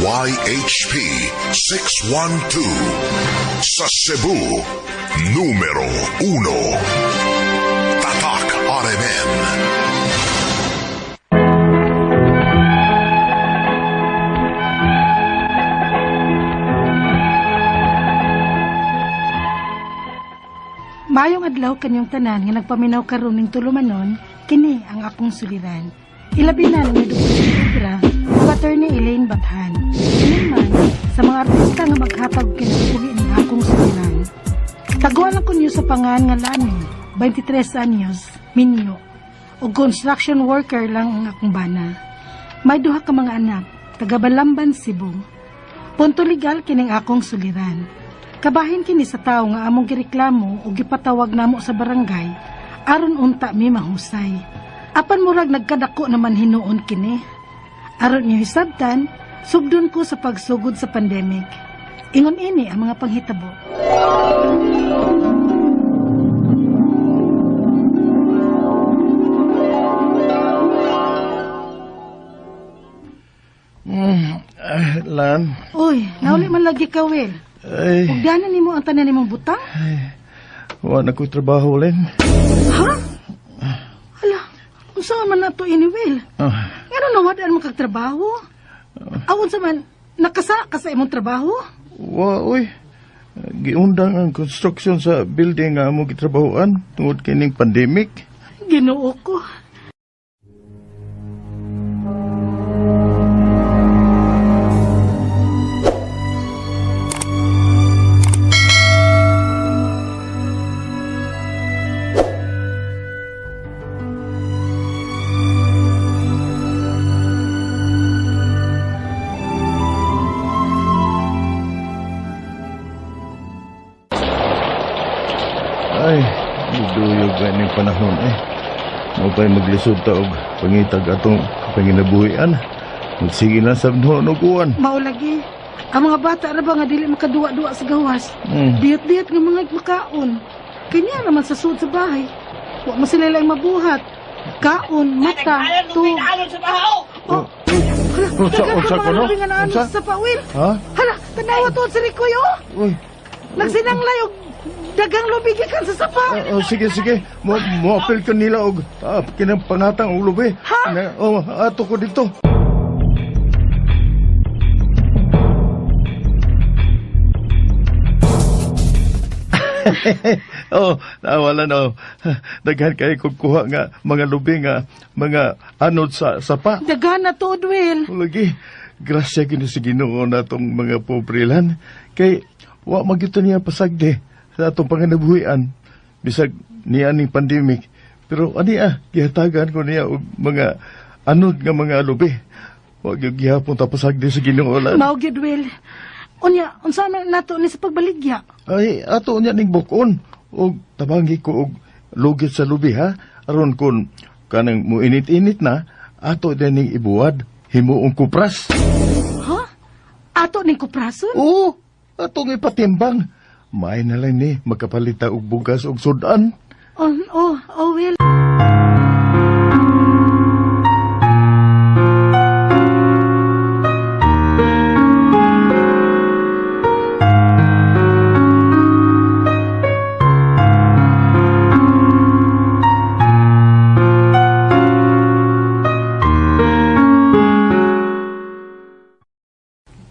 DZYHP 612. Sa Cebu, numero 1. Tatak RMN. Maayong adlaw kanyong tanan nga nagpaminaw karon ning tulumanon, kini ang akong suliran. Ilabi na ni Dr. Libra ug Attorney Elaine Bathan. Kini man sa mga artista nga maghatag og kinabuhi ning akong suliran. Taguan lang ko niyo sa pangan nga Lani, 23 anyos, minyo, ug construction worker lang ang akong bana. May duha ka mga anak, taga Balamban, Cebu. Punto legal kining akong suliran. Kabahin kini sa tawo nga among gireklamo o gipatawag namo sa barangay aron unta mi mahusay. Apan murag nagkadako naman hinuon kini. Aron niyo hisabtan, sugdon ko sa pagsugod sa pandemic. Ingon ini ang mga panghitabo. Ay, Lan. Uy, nauli man lagi ka, Will. Ay, Ug dana nimo ang tanan nimong butang? wala na ko'y trabaho, Len. Ha? Hala, unsa man nato ini, Will? Ah, Ngano nawadaan mo kag trabaho? Awon sa man, nakasa ka sa imong trabaho? wa, uy. Giundang ang construction sa building nga amo gitrabahoan tungod kining pandemic. Ginoo ko. Ay, giduyog ba ning panahon eh. Mao pa'y maglisod ta og pangitag atong panginabuhian. Magsige na sa noon og uwan. Mao lagi. Ang mga bata ra ba nga dili makaduwa-duwa sa gawas? Mm. Diyot-diyot nga mga makaon. Kanya naman sa sud sa bahay. Wa mo sila lang mabuhat. Kaon, mata, tug. Oh, hala, Unsa- daghan unsa ka mga kuno? lubi nga naano Unsa? sa pawil. Ha? Hala, tanawa to si Ricoy, oh. Uy. Nagsinanglay og daghang lubi gikan sa sapa. Ah, oh, sige, sige. Mo mo apel ka nila og kinang pangatang og lubi. Ha? Na, oh, ato ko dito. Oh, nawala na. Daghan kay kog kuha nga mga lubi nga mga anod sa sapa. Daghan na to, Will. Lagi, grasya gini sa Ginoo na atong mga pobrilan. Kay, wa magyuto niya pasagdi sa atong panginabuhian. Bisag niya ning pandemic. Pero ani ah, gihatagan ko niya og mga anod nga mga lubi. Wa gyud gihapon ta pasagdi sa Ginoo lan. Mao gyud, Will. Unya, unsa man nato ni sa pagbaligya? Ay, ato niya ning bukon. Og tabangi ko og lugit sa lubi ha. Aron kun kanang muinit-init na, ato din ning ibuwad himuong kupras. Ha? Ato ning kuprason? Oo, atong ipatimbang. May na lang ni, magkapalita og bugas og sudan. Oh, oh, oh, Will.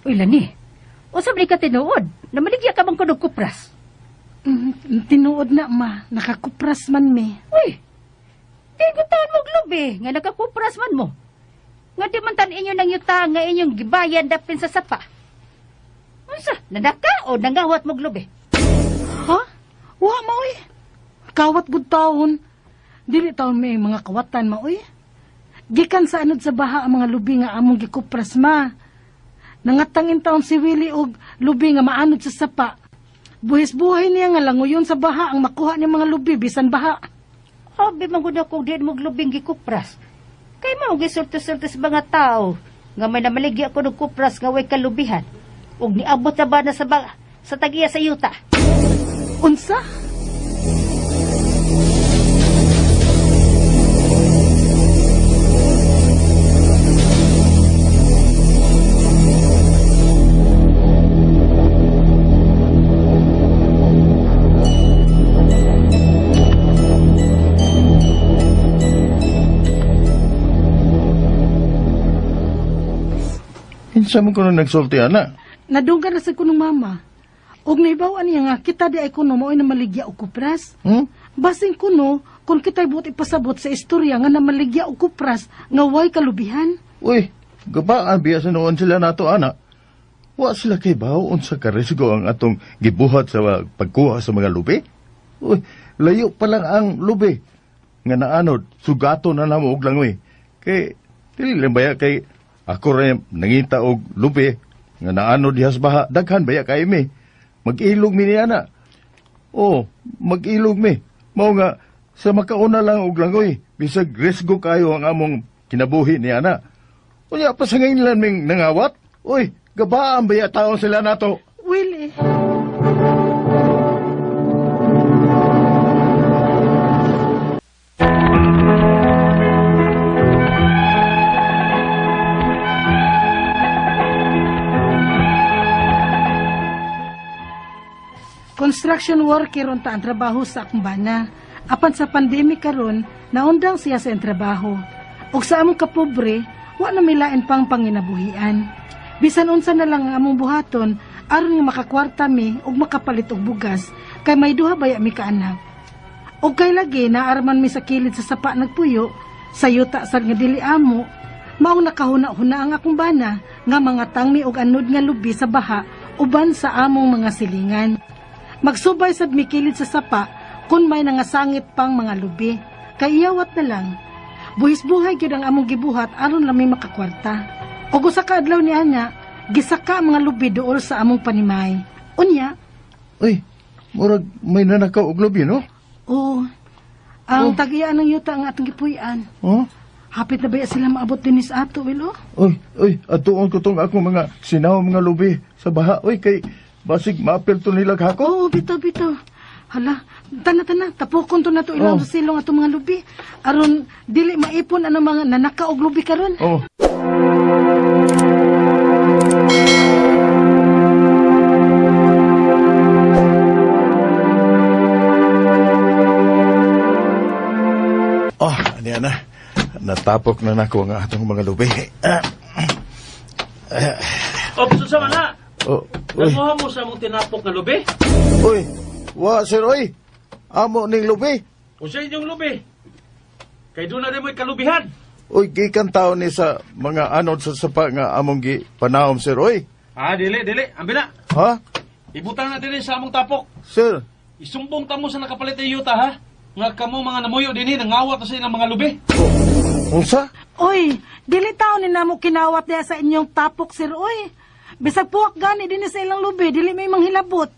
Uy, Lani. Unsa man ka tinuod? Namaligya ka bang kunog kupras? Tinuod na, ma. Nakakupras man mi. Uy, di gutaan mo glubi nga nakakupras man mo. Nga di man tan inyo nang yuta nga inyong gibayan dapin sa sapa. Unsa, nanaka o nangawat mo glubi? Ha? Wa, ma, uy. Kawat gud taon. Dili taon may mga kawatan, ma, uy. Gikan sa anod sa baha ang mga lubi nga among gikupras, ma. Nangatangin taon si Willie og lubi nga maanod sa sapa. Buhis buhay niya nga languyon sa baha ang makuha niya mga lubi bisan baha. Habi man gud ako di mo glubing gikupras. Kay mao gisulti-sulti sa mga tao nga may namaligya ko og kupras nga way kalubihan. Ug niabot na ba na sa ba, sa tagiya sa yuta? Unsa? Unsa man kuno nagsulti ana? Nadunggan na sa kunong mama. Og naibaw niya nga kita di ay kuno mao'y namaligya og kupras. Basin kuno kung kita'y buot ipasabot sa istorya nga namaligya og kupras nga way kalubihan. Uy, gabaan biya sa noon sila nato ana. Wa sila kay bawo unsa ka risgo ang atong gibuhat sa pagkuha sa mga lubi. Uy, layo pa lang ang lubi nga naanod sugato na namo og langoy. Kay dili lang baya kay ako ra nangita og lubi nga naanod diha sa baha daghan baya kay mi. Mag-ilog mi niya na. Oh, mag-ilog mi. Mao nga sa makauna lang og langoy bisag risgo kayo ang among kinabuhi ni ana. Unya pa sa ngayon lang ming nangawat. Uy, gabaan baya taon sila nato. Willie. Construction worker unta ang trabaho sa akong bana. Apan sa pandemic karon, naundang siya sa iyang trabaho. Ug sa among kapobre, wa na milain pang panginabuhian. Bisan unsa na lang ang among buhaton, aron nga makakwarta mi ug makapalit og bugas, kay may duha baya mi kaanak. Og kay lagi naarman mi sa kilid sa sapa nagpuyo, sa yuta sad nga dili amo, mao nakahuna-huna ang akong bana nga mga tangmi og anod nga lubi sa baha uban sa among mga silingan. Magsubay sad mi kilid sa sapa kun may nangasangit pang mga lubi. Kay iyawat na lang. Buhis buhay gyud ang among gibuhat aron lang mi makakwarta. Og usa ka adlaw ni ana, gisaka ang mga lubi duol sa among panimay. Unya, Uy, murag may nanakaw og lubi, no? oo, ang tag-iya ng yuta ang atong gipuy-an. Oh? Hapit na ba sila maabot din sa ato, Will, oh? Uy, uy, atuon ko tong akong mga sinaw mga lubi sa baha. Uy, kay basig maapil to nila hako. Oo, bitaw, bitaw. Hala, tana, tana, tapokon to na to ilang Oh. sa silong atong mga lubi. Aron, dili maipon ano mga nanaka og lubi karon. Oh. Oh, ani na. Natapok na nako ang atong mga lubi. Ah, Opso sa mana. oh, uy, Nakuha mo sa among tinapok nga lubi? uy. Wa sir, uy. Amo ning lubi. Unsa inyong lubi? Kay doon na rin mo'y kalubihan. Uy, gikan taon ni sa mga anod sa sapa nga among gi panaom sir, uy. Ah, dili, dili. Ambi na. Ha? Ibutang na dili sa among tapok. Sir, Isumbong ta mo sa nakapalit ng yuta, ha? Nga kamo mga namuyo dinhi nangawat na sa ilang mga lubi. unsa? Uy, dili taon ni namo kinawat diha sa inyong tapok, sir, uy. Bisag puwak gani dinhi sa ilang lubi, dili may manghilabot.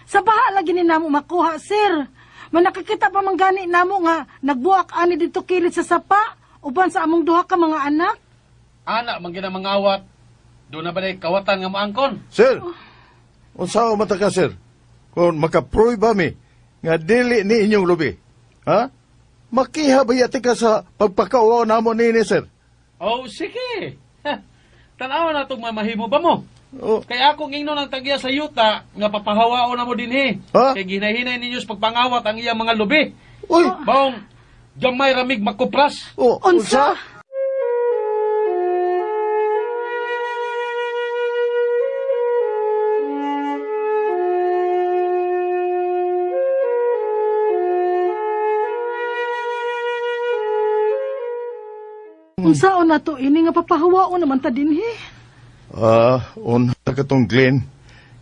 Sa baha lagi ni namo makuha, sir. Manakakita pa man gani namo nga nagbuak ani dito kilid sa sapa uban sa among duha ka mga anak. Ana, man gina mangawat. Doon na ba na kawatan nga moangkon? Sir, unsa mata ka, sir? Kung makaprove mi nga dili ni inyong lubi. Ha? Makiha ba yati ka sa pagpakauaw namo nini, sir? Oh, sige. Ha, Tanawa na itong mamahimo ba mo? Oh, Kaya akong ingnon ang tagya sa yuta nga papahawao na mo dinhi. Ha? Kay ginahinay ninyo sa pagpangawat ang iyang mga lubi. uy! Baong gamay ramig makupras. Oh, Unsa? unsa? Unsaon na to ini nga papahawaon naman ta dinhi? Ah, una ka tong Glenn.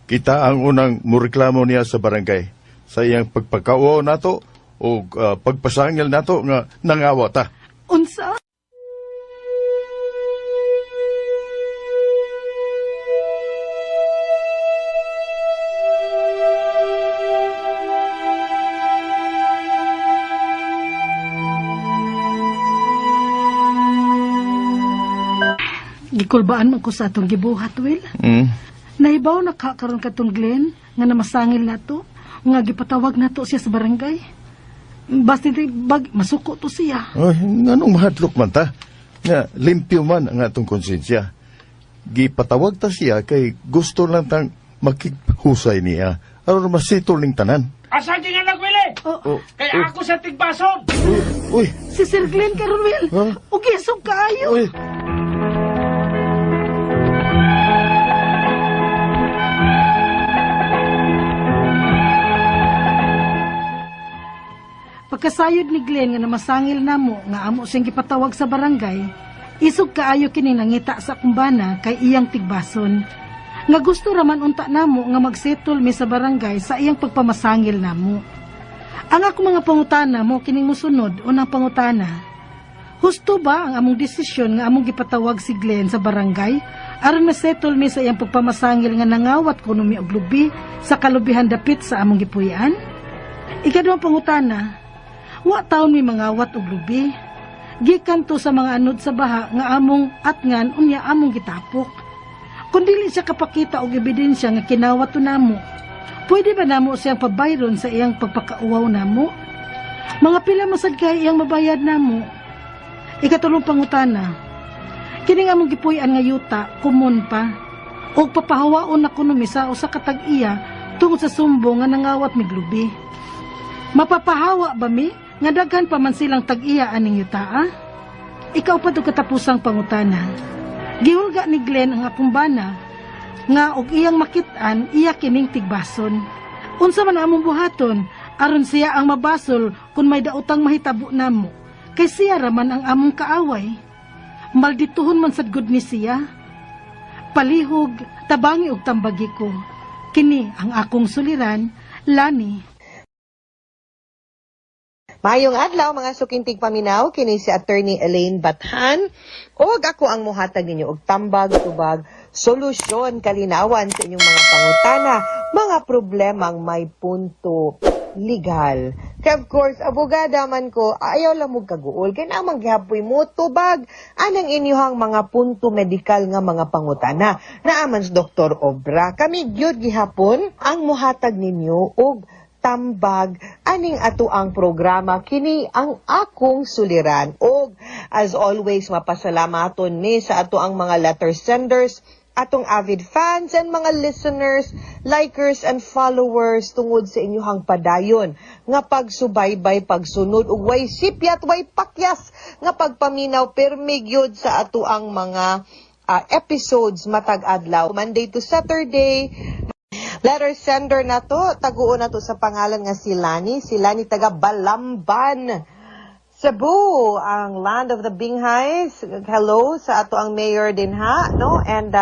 Kita ang unang mureklamo niya sa barangay sa iyang pagpakauaw nato o pagpasangil nato nga nangawa ta. Unsa? Gikulbaan man ko sa atong gibuhat, Will. Nahibaw na ka karon katong Glenn nga namasangil nato, nga gipatawag nato siya sa barangay. Basta di bag masuko to siya. Ay, nganong mahadlok man ta? Nga limpyo man ang atong konsensya. Gipatawag ta siya kay gusto lang tang makighusay niya aron masitol ning tanan. Asa nga lang, Wili? Oh, Oh, Kay ako sa tigbason. uy, si Sir Glenn karon, Will. Huh? Ug isog kaayo. uy. Pagkasayod ni Glenn nga namasangil namo nga amo siyang gipatawag sa barangay, isog kaayo kini nangita sa akong bana kay iyang tigbason. Nga gusto raman unta namo nga magsettle mi sa barangay sa iyang pagpamasangil namo. Ang akong mga pangutana mao kining musunod. Unang pangutana: Husto ba ang among desisyon nga among gipatawag si Glenn sa barangay aron masettle mi sa iyang pagpamasangil nga nangawat kuno mi og lubi sa kalubihan dapit sa among gipuy-an? Ikaduhang pangutana: Wa taon mi mangawat og lubi. Gikan to sa mga anod sa baha nga among atngan unya among gitapok. Kung dili siya kapakita og ebidensya nga kinawat to namo, pwede ba namo siyang pabayron sa iyang pagpakauwaw namo? Mga pila masad kay iyang mabayad namo? Ikatulong pangutana: Kining among gipuy-an nga yuta, kumun pa. Og papahawaon na kuno mi sa usa ka tag-iya tungod sa sumbong nga nangawat mig lubi. Mapapahawa ba mi nga daghan pa man silang tag-iya aning yutaa? Ikaupat ug katapusang pangutana: Gihulga ni Glenn ang akong bana nga og iyang makit-an iya kining tigbason. Unsa man among buhaton aron siya ang mabasol kung may daotang mahitabo namo? Kay siya raman ang among kaaway. Maldituhon man sad gud ni siya. Palihog, tabangi og tambagi ko. Kini ang akong suliran, Lani. Maayong adlaw, mga suking tigpaminaw, kini si Attorney Elaine Bathan ug ako ang muhatag ninyo og tambag, tubag, solusyon, kalinawan sa inyong mga pangutana, mga problemang may punto legal. Kaya of course, abogada man ko, ayaw lang mo kaguol. Kaya namang gihapoy mo, tubag, anang inyuhang mga punto medikal nga mga pangutana. Naaman si Dr. Obra. Kami gyud gihapon ang muhatag ninyo og tambag aning ato ang programa, kini ang akong suliran. Og as always, mapasalamaton mi sa ato ang mga letter senders, atong avid fans and mga listeners, likers and followers tungod sa inyuhang padayon nga pagsubaybay, pagsunod ug way sipyat, way pakyas nga pagpaminaw permi gyud sa ato ang mga episodes matag adlaw, Monday to Saturday. Letter sender na to, taguon na to sa pangalan nga si Lani. Si Lani taga Balamban, Cebu, ang land of the Binghays. Hello sa ato ang mayor din ha, no? And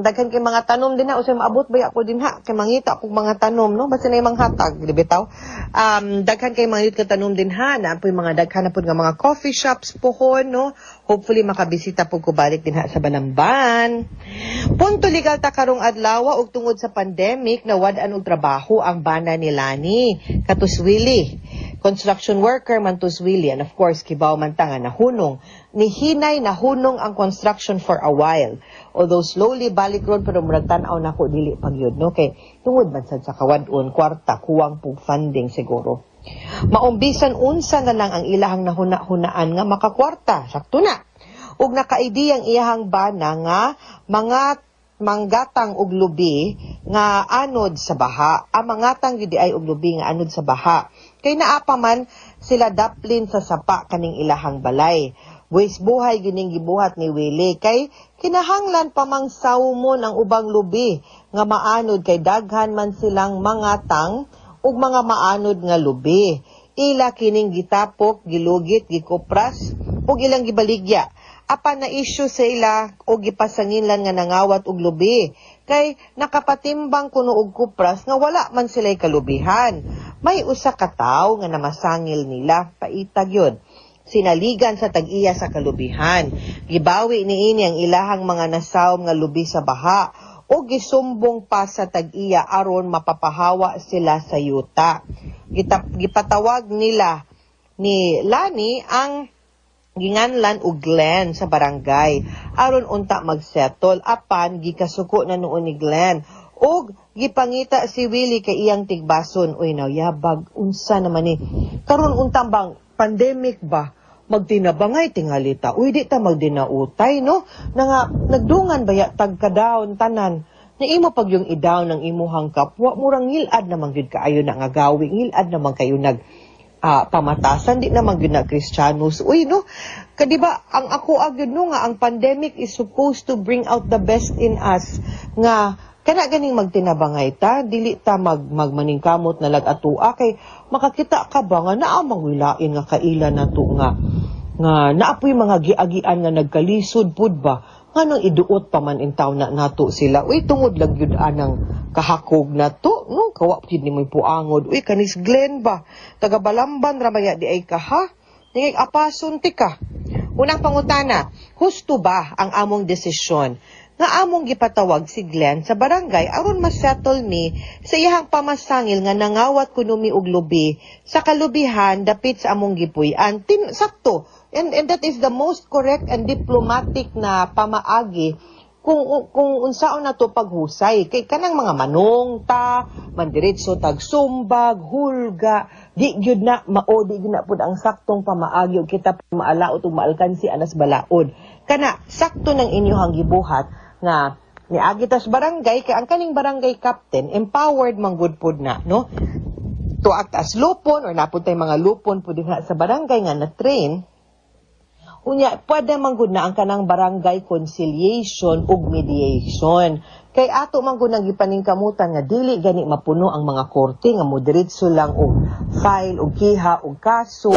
daghan kay mga tanom din ha, usay maabot ba ako din ha, kay mangita akong mga tanom, no? Basta na yung hatag, di bitaw. Daghan kay mga ka tanom din ha, na po mga daghan na po nga mga coffee shops pohon, no? Hopefully makabisita po ko balik din ha sa Balamban. Punto legal ta karong adlaw ug tungod sa pandemic nawad-an og trabaho ang bana ni Lani katuswili. Construction worker man tuswili and of course kibaw man ta nga nahunong ni hinay, nahunong ang construction for a while. Although slowly balik ron, pero murag tan-aw nako dili pagyud, no, kay tungod man sad sa kawad-on kwarta, kuwang pug funding siguro. Maong bisan unsa na lang ang ilahang nahuna-hunaan nga makakwarta, sakto na. Ug nakaidiyang iyahang bana nga mga manggatang og lubi nga anod sa baha. Ang mangatang gyud ay og lubi nga anod sa baha. Kay naa pa man sila daplin sa sapa kaning ilahang balay. Buwis buhay gining gibuhat ni Willie kay kinahanglan pa mang sawmon ang ubang lubi nga maanod kay daghan man silang mangatang ug mga maanod nga lubi. Ila kining gitapok, gilugit, gikupras ug ilang gibaligya. Apan na issue sa ila og gipasanginlan nga nangawat og lubi kay nakapatimbang kuno og kupras nga wala man sila'y kalubihan. May usa ka tawo nga namasangil nila, paitag yun. Sinaligan sa tag-iya sa kalubihan. Gibawi niini ang ilahang mga nasawm nga lubi sa baha o gisumbong pa sa tag-iya aron mapapahawa sila sa yuta. Gipatawag nila ni Lani ang ginganlan og Glenn sa barangay aron unta magsettle, apan gikasuko na noon ni Glenn og gipangita si Willie kay iyang tigbason. Uy, nauyabag, unsa naman ni karon untang bang pandemic ba, magtinabangay tingalita. Uy, di ta magdinautay, no, na nga nagdungan baya tag ka-down tanan na imo pag yung i-down ang imuhang kapwa, murang ngilad naman gyud kaayo na nga gawi, ngilad naman kayo nag pamatasan, di naman gyud na Kristiyanos. Uy, no, kadi ba ang ako gyud, no, nga ang pandemic is supposed to bring out the best in us nga Kana ganing magtinabangay ta, dili ta magmaningkamot na lag-atua kay makakita ka ba nga naa mangwilain nga kaila nato nga nga naapoy mga giagian nga nagkalisod pud ba, nganong iduot pa man intaw na nato sila? Uy, tungod lang gyud anang kahakog nato, no? Kawa gyud ni mo'y puangod. Uy, kanis Glenn ba, taga Balamban ramaya di ay ka, ha? Tingay apason ti ka. Unang pangutana, husto ba ang among desisyon nga among gipatawag si Glenn sa barangay aron masettle mi sa iyahang pamasangil nga nangawat kuno mi og lubi sa kalubihan dapit sa among gipuy-an? Sakto. And that is the most correct and diplomatic na pamaagi kung unsaon na to paghusay, kay kanang mga manong ta mandiretso tag sumbag, hulga, di gyud na mao, di gyud na pud ang saktong pamaagi ug kita maalaot ug maalkansi anas balaod. Kana sakto nang inyohang gibuhat nga niagi tas barangay, kay ang kaning barangay captain empowered man gud pud na, no, to act as lupon or napud tay mga lupon pud dinha sa barangay nga na train. Unya, pwede man gud na ang kanang barangay conciliation ug mediation. Kay ato man gud nang gipaningkamutan nga dili gani mapuno ang mga korte nga modiretso lang og file og kiha og kaso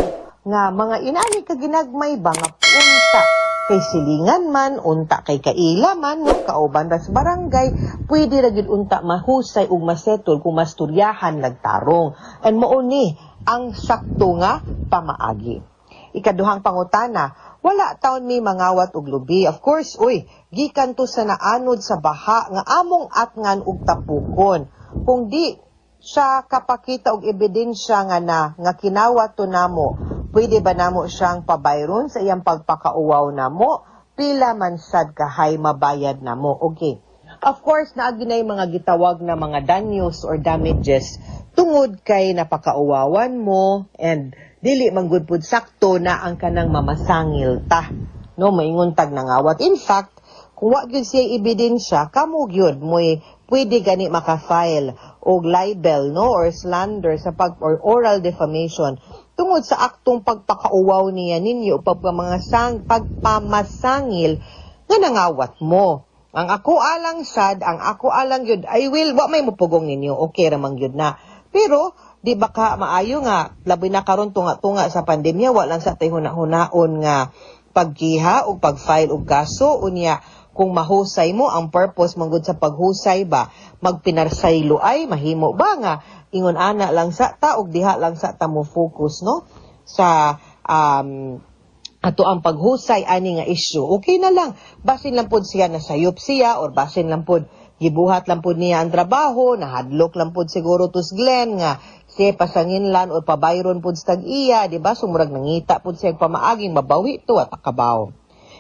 nga mga inani ka ginagmay ba nga unta kay silingan man, unta kay kaila man, no, kauban ra sa barangay, pwede ra gyud unta mahusay ug masettle kung masturyahan nagtarong. And mao ni ang sakto nga pamaagi. Ikaduhang pangutana, wala taon mi mangawat og lubi. Of course, uy, gikan to sa naanod sa baha nga among atngan og tapukon. Kung di siya kapakita og ebidensya nga na nga kinawat to namo, pwede ba namo siyang pabayron sa iyang pagpakauwaw namo? Pila man sad kahay mabayad namo? Okay. Of course, naagi na yung mga gitawag na mga danyos or damages tungod kay napakauwawan mo and dili man gud pud sakto na ang kanang mamasangil ta. No, maingon tag nangawat. In fact, kung wa gyud siya ebidensya, kamo gyud mo'y pwede gani maka-file og libel, no, or slander sa pag or oral defamation tungod sa aktong pagpakauwaw niya ninyo, pagpamasangil nga nangawat mo. Ang ako alang sad, ang ako alang yun, I will, wa may mupugong ninyo, okay ramang yun na. Pero, di ba ka maayo nga, labi na karon tunga-tunga sa pandemya, wa lang sa tay huna-hunaon nga pagkiha o pag-file og kaso, unya, kung mahusay mo, ang purpose manggod sa paghusay ba, magpinarsaylo ay, mahimo ba nga, ingon ana lang sa ta, og diha lang sa ta mo focus, no? Sa, ato ang paghusay ani nga issue, okay na lang. Basin lang pod siya nasayop siya or basin lang pod gibuhat lang pod niya ang trabaho, nahadlok lang pod siguro tus Glenn nga siya pasanginlan or pabayron pod sa tag-iya, di ba? Sumurag nangita pod siya pamaaging mabawi to at akabaw.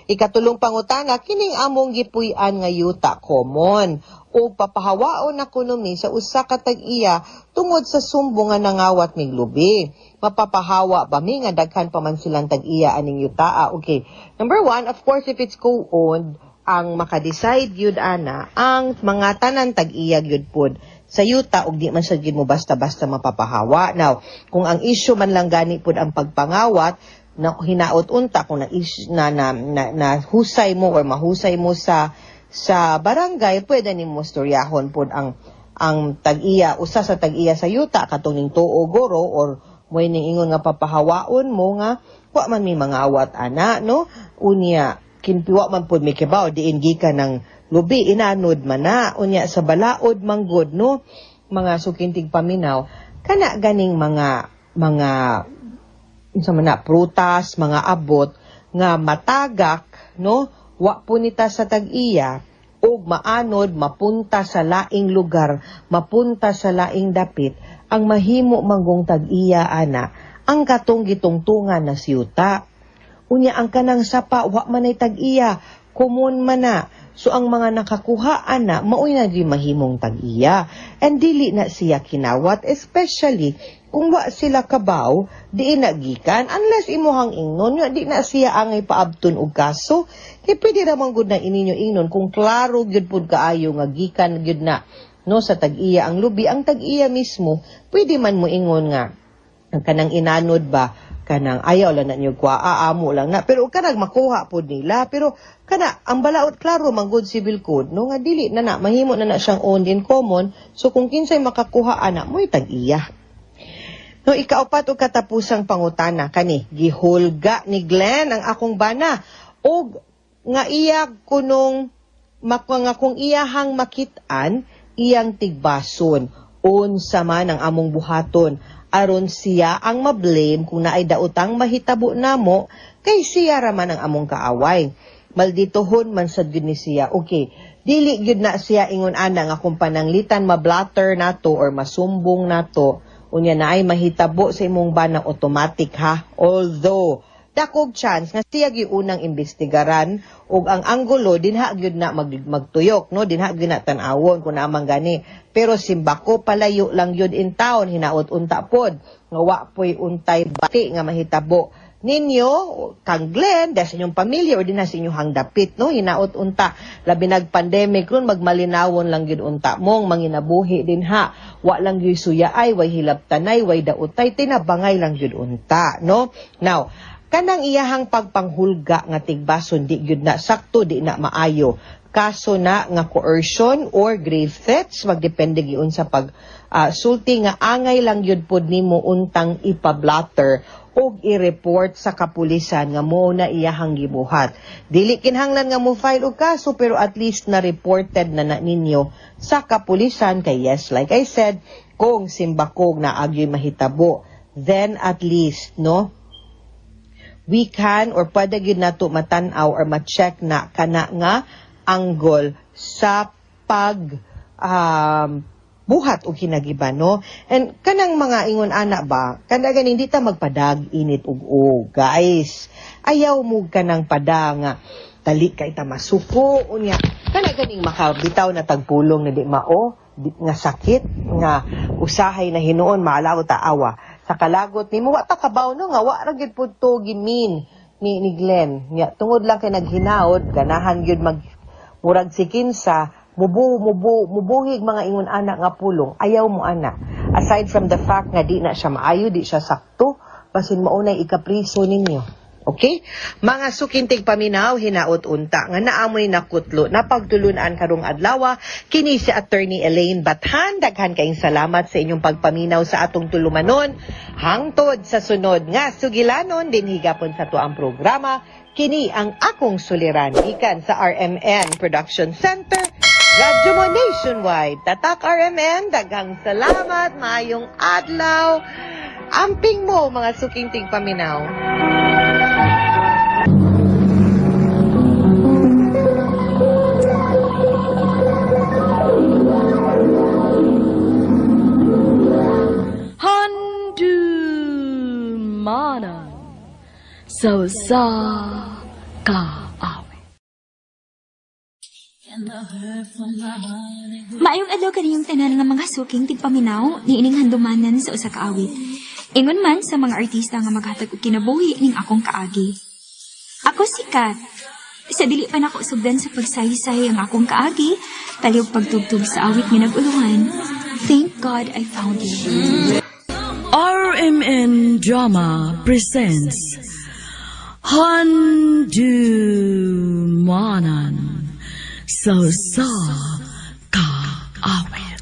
Ikatulong pangutana, kining among gipuy-an nga yuta common o papahawaon na kuno mi sa usa ka tag-iya tungod sa sumbo nga nangawat mig lubi? Mapapahawa ba mi nga daghan pa man silang tag-iya aning yutaa? Okay. Number one, of course, if it's co-owned, ang makadecide yun ana ang mga tanan tag-iya gyud pod sa yuta ug di man siya gyud mo basta-basta mapapahawa. Now, kung ang issue man lang gani pod ang pagpangawat, na hinaot unta kung na, na, na, na, na husay mo or mahusay mo sa barangay, pwede nimo storyahon pod ang tag-iya, usa sa tag-iya sa yuta katong ning tuo goro or mo'y ning ingon nga papahawaon mo nga wa man mi mangawat ana, no? Unya kinpiwa man pod mi kibaw diin gikan ng lubi, inanod man na. Unya sa balaod manggod, no, mga sukintig paminaw, kana ganing mga unsa man na prutas, mga abot nga matagak, no, wa punita sa tag-iya ug maanod mapunta sa laing lugar, mapunta sa laing dapit, ang mahimo manggong tag-iya ana ang katong gitungtungan na siyuta. Unya ang kanang sapa wa man ay tag-iya, common man na. So ang mga nakakuha ana maoy na di mahimong tag-iya. And dili na siya kinawat, especially kung wa sila kabaw di na gikan, unless imuhang ingnon nga di na siya angay paabton og kaso, kay pwede ra man gud na ininyo ingnon kung klaro gyud pud kaayo nga gikan gyud na, no, sa tag-iya ang lubi. Ang tag-iya mismo pwede man mo ingon nga ang kanang inanod ba. Kanang ayaw lang na niyo kuha, amo lang na. Pero kanang makuha pod nila. Pero kana ang balaod klaro man good civil code no nga dili na na mahimo na na siyang owned in common. So kung kinsay makakuha ana mo'y tag-iya. No, ikaupat og katapusang pangutana kani gihulga ni Glenn ang akong bana og nga iya kunong nga kung iyahang makit-an iyang tigbason unsa man ang among buhaton aron siya ang mablame kung naay daotang mahitabo namo kay siya ra man ang among kaaway. Malditohon man sad gyud ni siya. Okay, dili gyud na siya ingon ana nga kung pananglitan mablatter nato or masumbong nato, unya na ay mahitabo sa imong bana automatic ha. Although dakog chance nga siya gyud unang imbestigaran ug ang anggulo dinha gyud na magtuyok no, dinha gyud na tan-awon kung naamang gani, pero simbako palayo lang gyud in town, hinaot unta pod nga wa poy untay bati nga mahitabo ninyo kang Glenn dahil sa inyong pamilya o dinha sa inyong dapit no. Hinaot unta labi nag pandemic ron, magmalinawon lang gyud unta mong manginabuhi dinha, wa lang gyud suyaay, way hilabtanay, way daotay, tinabangay lang gyud unta no. Now kanang iyahang pagpanghulga nga tigbason di gyud na sakto, di na maayo. Kaso na nga coercion or grave threats, magdepende gyud sa pag sulti nga angay lang gyud pod nimo untang ipablatter og i-report sa kapulisan nga mo na iyahang gibuhat. Dili kinahanglan nga mo file og kaso, pero at least na reported na na ninyo sa kapulisan kay yes, like I said, kung simbakog na agyoy mahitabo, then at least no we can or pwede gyud nato matan-aw or ma-check na kana nga angle sa pag buhat og hinagiban no. And kanang mga ingon ana ba, kana ganing di ta magpadag init ug og guys, ayaw mo kanang pada nga dali kay ta masuko, unya kana ganing makabitaw na tagpulong na di mao di, nga sakit nga usahay na hinuon maalaw ta awa sa kalagot nimo, wa ta kabaw no nga wa ra gyud pud to gimin ni Glenn nya tungod lang kay naghinaod ganahan gyud mag murag si kinsa mubu mubu mubuhig mga ingon ana nga pulong. Ayaw mo ana, aside from the fact nga di na siya maayo, di siya sakto, basin maunay ikapriso ninyo. Okay? Mga sukintig paminaw, hinaot unta nga naamoy nakutlo napagtulunan karong adlaw. Kini si Attorney Elaine Bathan. Daghan kayong salamat sa inyong pagpaminaw sa atong tulumanon. Hangtod sa sunod nga sugilanon dinhi gapon sa tuang programa. Kini ang akong suliran gikan sa RMN Production Center, Radyo mo nationwide. Tatak RMN, daghang salamat, maayong adlaw. Amping mo mga suking tigpaminaw. Handumanan sa usa ka awit. Maayong adlaw kaniyong tanan nga mga suking tigpaminaw niining handumanan sa usa ka awit. Ingon man sa mga artista nga maghatag og kinabuhi ning akong kaagi. Ako si Kat. Sa dili pa nako sugdan sa pagsaysay ang akong kaagi, palihog pagtugtog sa awit nga nag-uluhan. Thank God I found you. RMN Drama presents Handumanan sa usa ka awit.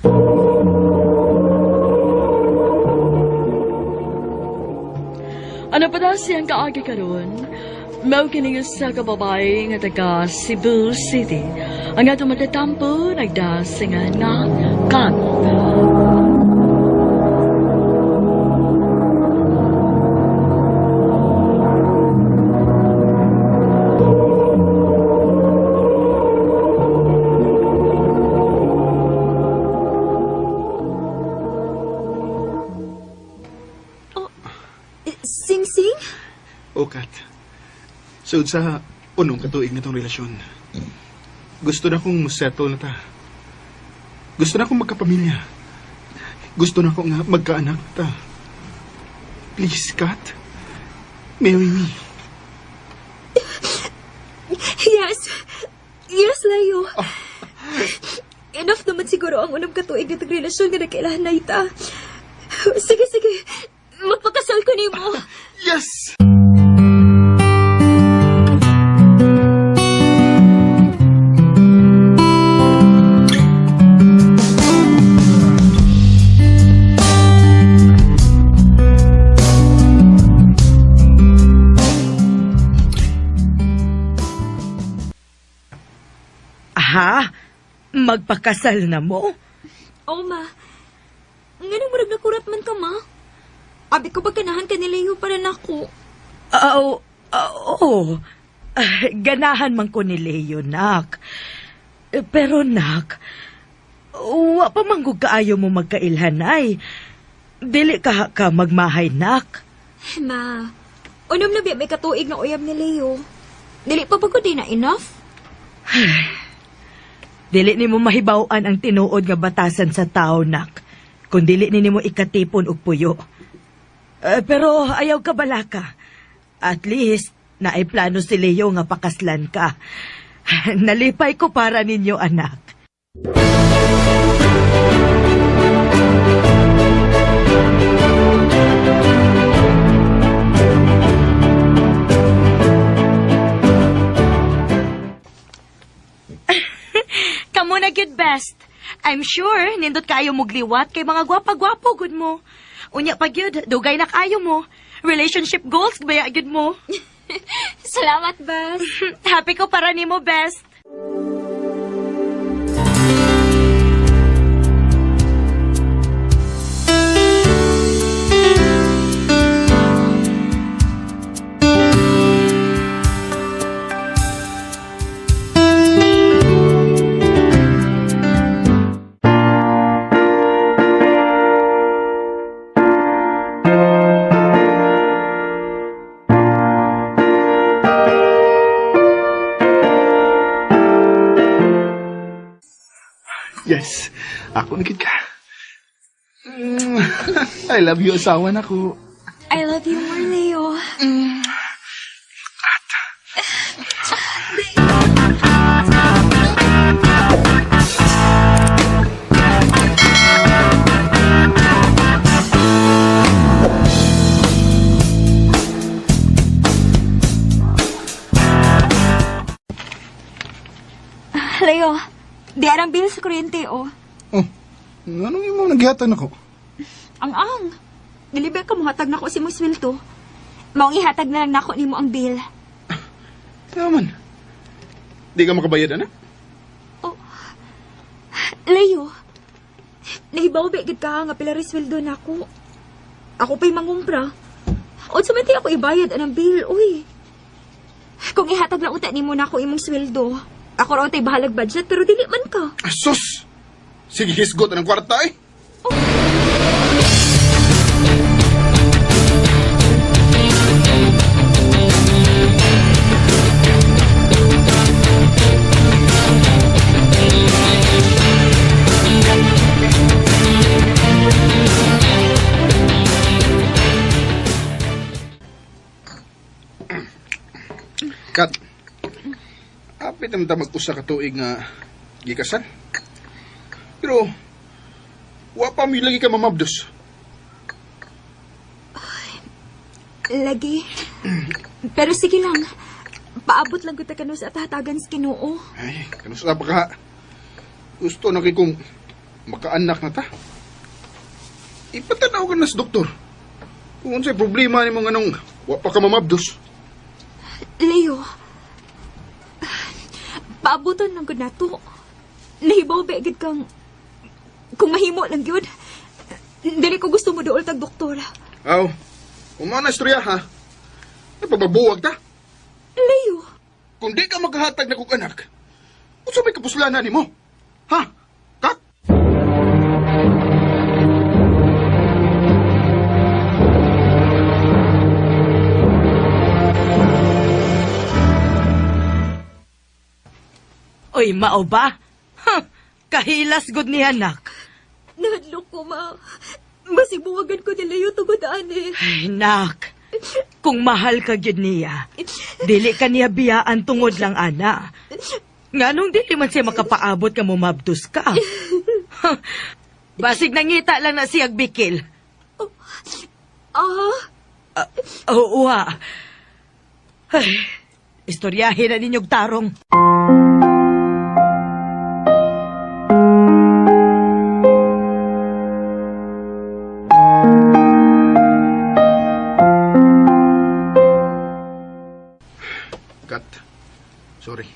Ano pa daw siyang kaagi karon? Mao kini usa ka babae nga taga Cebu City. Ang atong matatampo nagdasingan nga Kat. Sing Sing? O, Kat. Sud sa unong katuig na tong relasyon. Gusto na kong musettle na ta. Gusto na kong magkapamilya. Gusto na kong nga magkaanak ta. Please, Kat. Marry me. Yes. Yes, Leo. Enough naman siguro ang unang katuig na relasyon nga nagkailahan na ita. Sige, sige. Magpakasal ko nimo. Yes! Aha, magpakasal na mo? Oh, ma. Nganong murag nakurat man ka, ma? Abi ko ba ganahan ka ni Leo para nako? Oo, oo. Ah, ganahan man ko ni Leo, nak. Pero nak, wa pa man gud kaayo mo magkailhanay. Dili ka ka magmahay, nak. Ma, unom na biya may katuig nga uyab ni Leo. Dili pa ba ko di na enough? Dili nimo mahibaw-an ang tinuod nga batasan sa tao, nak. Kung dili ni nimo ikatipon og puyo. Pero ayaw ka balaka. At least, naay plano si Leo nga pakaslan ka. Nalipay ko para ninyo, anak. Kamu na gyud best. I'm sure nindot kaayo mogliwat kay mga gwapa-gwapo gud mo. Unya pa gyud, dugay na kaayo mo. Relationship goals baya gyud mo. Salamat, Bes. Happy ko para nimo best. Yes, ako na gid ka. I love you, asawa na ko. I love you more, Leo. Leo, di arang bill sa kuryente, oh. Oh, anong imo naghihatag nako? Ang ang. Dili ba ka muhatag nako si mong sweldo? Maong ihatag na lang nako nimo ang bill. Naman. Di ka makabayad, ana? Oh. Leo, nahibaw ba gid ka nga pila rin sweldo nako? Ako pa'y mangumpra. Unsa man ti ako ibayad anang bill, uy. Kung ihatag lang uta nimo nako imong sweldo, ako ra untay bahalag budget pero dili man ka. Asus! Sige, hisgot ang kwarta eh. Kat, apit naman ta mag-usa ka tuig nga gikasal. Pero, wa pa mi lagi ka mamabdos. Lagi. Pero sige lang. Paabot lang gud ta kanu sa atahatagan sa Ginoo. Ay, kanusa pa ka. Gusto na kay kung makaanak na ta. Ipatanaw ka na sa doktor. Kung unsay problema nimo nganong wa pa ka mamabdos. Leo, paabuton lang gud nato. Nahibaw ba gid kang kung mahimo lang gyud. Dili ko gusto mo duol tag doktor. Aw, kung mao na istorya ha. Napababuwag ta. Leo, Kung di ka maghahatag na kong anak, unsa may kapuslanan nimo? Ha? Kat? Uy, mao ba? Huh, kahilas gud ni anak. nahadlok ko ma. Masibuwagan ko ni Leo tungod ani. Ay, nak. Kung mahal ka gyud niya, dili ka niya biyaan tungod lang ana. Nganong dili man siya makapaabot nga mumabdos ka? Huh, basig nangita lang na siyag bikil. Ah, Oo, ha. Ay, istoryahin na ninyong tarong. Kat, sorry.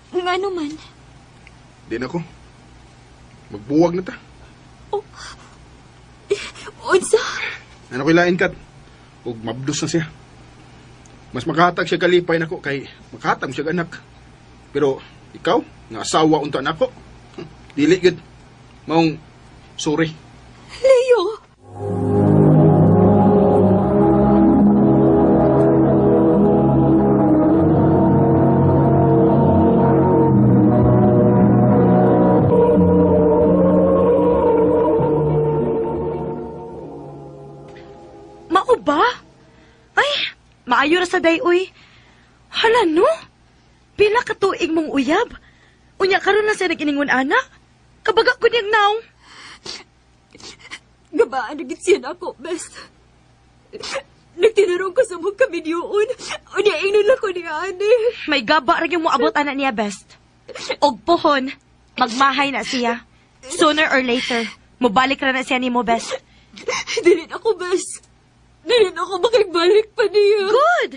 Nga naman. Di na ko. Magbuwag na ta. Unsa? Ano ko ilain, Kat? Ug mabdos na siya. Mas makahatag siya kalipay nako kay makahatag siya anak. Pero ikaw, nga asawa unta nako. Dili gud. Maong sorry. Leo! Mao ba? Ay, maayo ra sa dayoy. Hala no? Pila ka tuig mong uyab? Unya karon na siya nag-iningon ana? Kabaga ko niyang naong. Gabaan na gid siya nako, best. Nagtinarong ko sa mong kaminyuon. Unya, ingnon lang ko niya, ane. May gaba ra yung moabot ana niya best. Og pohon, magmahay na siya. Sooner or later, mobalik ra na siya nimo best. Dili na ako, bes. Dili na ako makibalik pa niya. Good!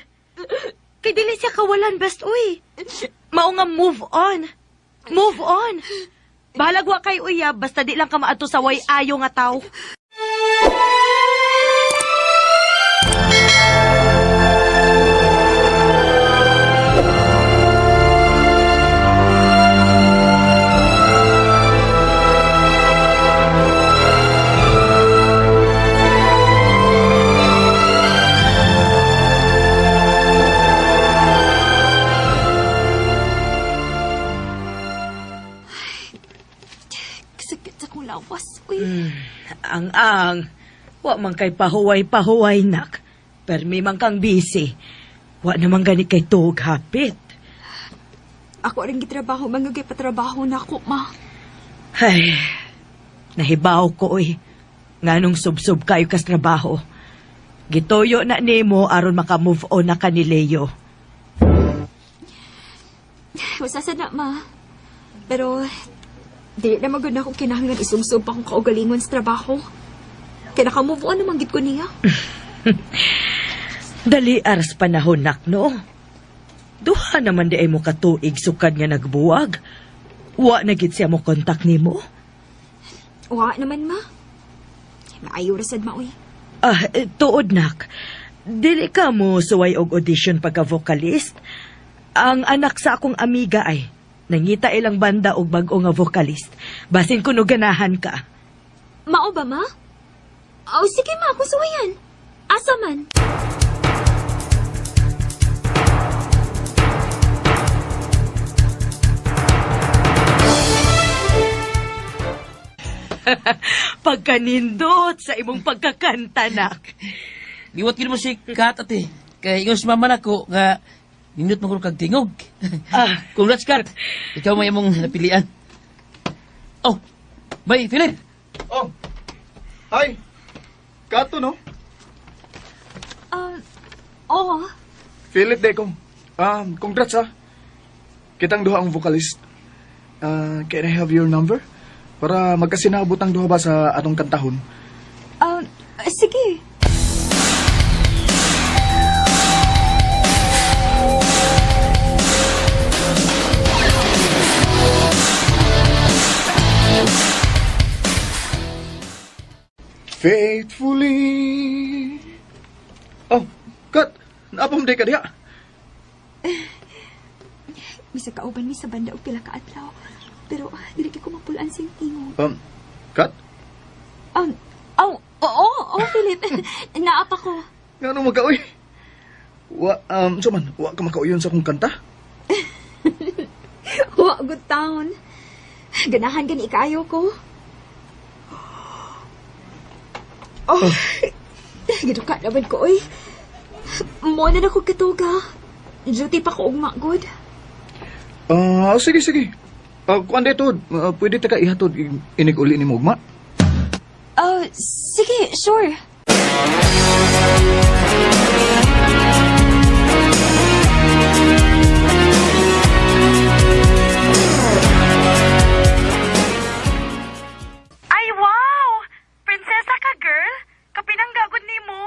Kay dili siya kawalan best uy. Mao nga move on. Move on. Bahalag wa kay uyab basta di lang ka maadto sa way ayo nga taw. Kasakit sa kong lawas, uy. Ang ang, wa man kay pahuway-pahuway nak. Permi man kang busy. Wa naman gani kay tuog hapit. Ako rin gitrabaho, mangagay patrabaho na ako, ma. Ay, nahibaw ko oy. Nganong subsob kayo kas trabaho. Gituyo na nimo aron maka-move on na ka ni Leo. Wasa na, ma. Pero, dili na magod na akong kinahanglan isumsum pa akong kaugalingon sa trabaho. Kaya naka-move on naman gid ko niya. Dali aras panahon nak no. Duha naman di ay mo katuig sukad nga nagbuwag. Wa na gid siya mo kontak nimo. Wa naman, ma. Maayo ra sad, ma, uy. Ah, tuod nak. Dili ka mo suway og audition pagka vocalist. Ang anak sa akong amiga ay nangita ilang banda og bag-o nga vocalist. Basin kuno ganahan ka. Mao ba, ma? Oh, sige, ma. Kung suwayan. Asa man? Pagkanindot sa imong pagkakanta nak. Liwat gid mo si Kat ate. Kay ingon si mama nako nga nindot mo kag tingog. Ah. Congrats Kat. Ikaw may imong napilian. Oh, bay Philip. Oh. Hi. Kato no? Ah, oo. Philip Deco. Congrats ah. Kitang duha ang vocalist. Ah, can I have your number? Para magkasinabot ang duha ba sa atong kantahon. Ah, sige. Faithfully. Oh, Kat, naapam day ka diha. Bisag kauban mi sa banda og pila ka adlaw. Pero dili kay ko mapulaan sa iyong tingog. Kat, Oh, oo, oo, Philip. Naapa ko. ngano magkaoy? Wa, so man, wa ka makauyon sa akong kanta? Wa good town. Ganahan gani kaayo ko. Oh, giduka naman ko, oy. Mo na na ko katuga. Duty pa ko ugma, good. Ah, sige, sige. Kuan dito, pwede ta ka ihatod inig uli ni Mugma. Ah, sige, sure. Ay, wow! Prinsesa ka, girl! Kapinanggagod nimo.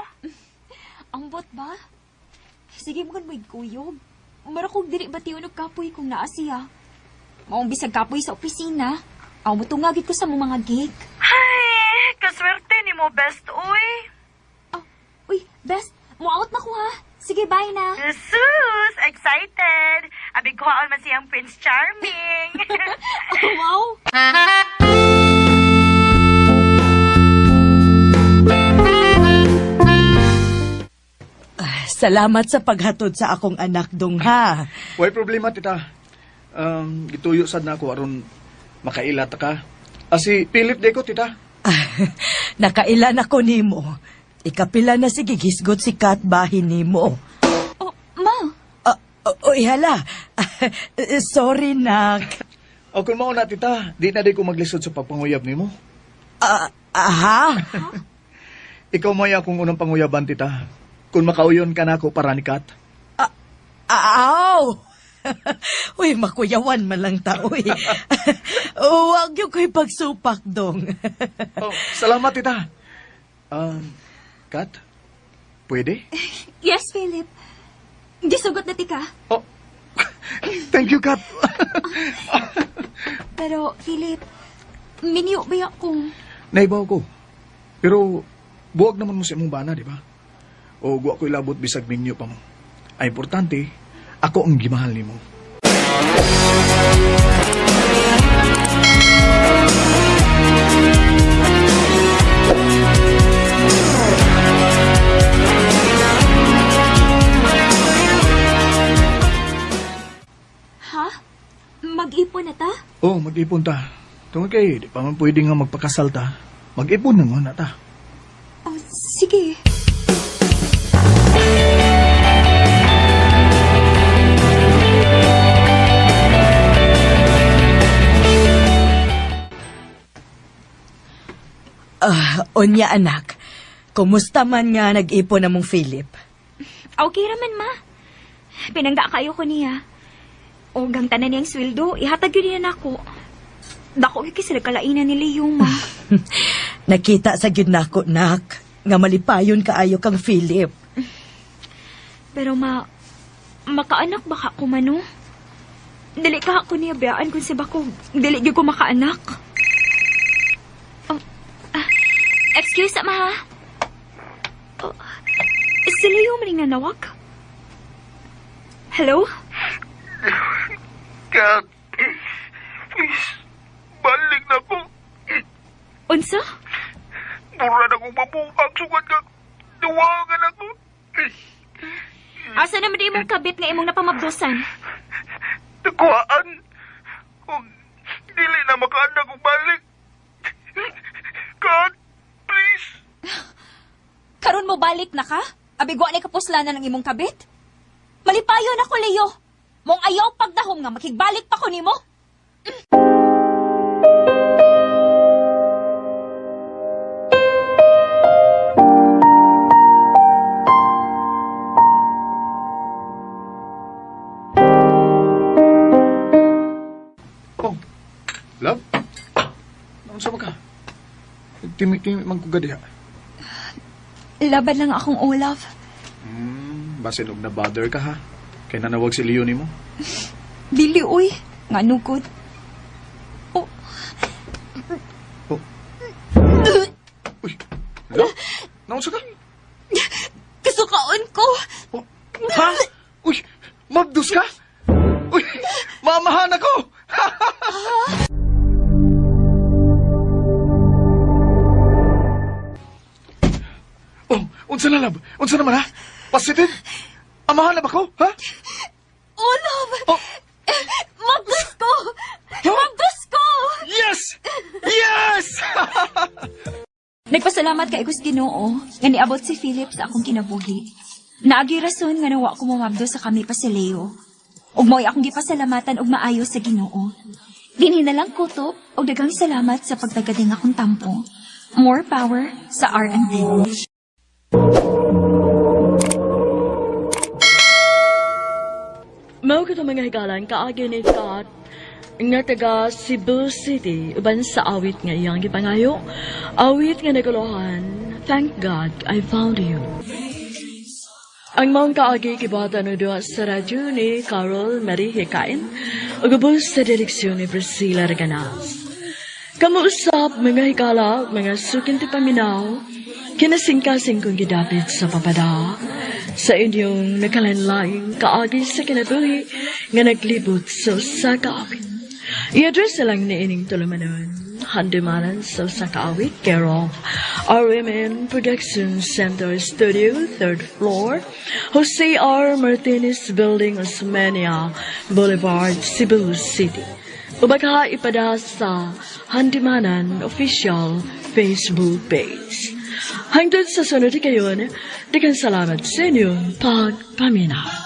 Ambot ba? Sige mo mo'y kuyog. Mara kog dili bation og kapoy kung naa siya. Maong bisag kapoy sa opisina. Aw mo tungagit ko sa mong mga gig. Ay, kaswerte nimo, best, uy. Oh, uy, best, mo out na ko ha. Sige, bye na. Jesus, excited! Abi kuhaon man siyang Prince Charming. Wow! Salamat sa paghatod sa akong anak dong ha. Way problema, tita. Gituyo sad na ako aron makaila ta ka. Si Philip de ko, tita. Nakailan ako nimo. Ikapila na sige gisgot si Kat bahin nimo. Oh, ma. Uy, hala. Sorry, nak. O kung mao na, tita, di na di ko maglisod sa pagpanguyab nimo. Ah, aha? Ikaw may akong unang panguyaban, tita. Kung makauyon ka na ako para ni Kat. Aw! Uy, makuyawan man lang ta, uy. Huwag yung ko'y pagsupak, dong. Oh, salamat, tita. Kat, pwede? Yes, Philip. Gisugot na tika. Oh, thank you, Kat. Pero, Philip, minyo ba akong... Naibaw ko. Pero, buwag naman mo sa imong bana, di ba? O guwa ko ilabot bisag minyo pa mo. Ang importante, ako ang gimahal nimo. Ha? Mag-ipon na ta? Oh, mag-ipon ta. Tungod kay, di pa man pwede nga magpakasal ta. Mag-ipon na nga na ta. Oh, sige. Ah, unya, anak. Kumusta man nga nag-ipon na mong Philip? Okay raman, ma. Pinangga kayo ko niya. O gang tanan niyang sweldo, ihatag yun niya nako. Dako gyud kay sila kalainan ni Leo, ma. Nakita sa gyud nako, nak, nga malipayon kaayo kang Philip. Pero ma, makaanak baka ko mano? Dili ka ako niya biyaan kung si bako. Dili gyud ko makaanak. Oh, excuse ma ha. Oh, si Leo man yung nanawag. Hello? Kat, please, balik na ko. Unsa? Mura na kong mabuhag, sugad ka. Duwagan ako. Asa naman di imong kabit nga imong napamabdusan? Nakuhaan. Kung dili na makaanak kong balik. Kat, please. Karon mo balik na ka? Abigwa ni kapuslanan ng imong kabit? Malipayon ako, Leo. Mong ayaw pagdahom nga makigbalik pa ko nimo. Oh, love? Naunsa ba ka? Timi-timi man ko gadiha. Laban lang akong Olaf. Basin og na-bother ka ha. Kay nanawag si Leo nimo. Dili, uy. Nga nugod. Oh, Oh. Uy, love? Naunsa ka? kasukaon ko. Oh. Ha? Uy, mabdus ka? Uy, mamahan ako! Oh, unsa na love? Unsa naman ha? Positive? Amahan na ba ko? Ha? Olaf! Oh. Mabdus ko! Mabdus ko! Yes! Yes! Nagpasalamat kay Gus Ginoo nga niabot si Philip sa akong kinabuhi. Naagi rason nga nawa ko momabdo sa kami pa si Leo. Ug mo'y akong gipasalamatan og maayo sa Ginoo. Dinhi na lang kutob og daghang salamat sa pagtagading akong tampo. More power sa R&B. Mao kato, mga higalan, kaagi ni Kat nga taga Cebu City uban sa awit nga iyang gipangayo. Awit nga naguluhan, "Thank God I Found You." Ang maong kaagi gibuhatan og duha sa radyo ni Carol Marie Hikain ug ubos sa direksyon ni Priscilla Reganas. Kamuusap, mga higala, mga suking tigpaminaw, kinasingkasing kong gidapit sa papada sa inyong nakalainlaing kaagi sa kinabuhi nga naglibot sa usa ka awit. I-address na lang ni ining tulumanon, Handumanan sa Usa Ka Awit, care of RMN Production Center Studio, third floor, Jose R. Martinez Building, Osmeña Boulevard, Cebu City. Ubaka ipada sa Handumanan official Facebook page. Hangtod sa sunod kayon, daghang salamat sa inyong pagpaminaw.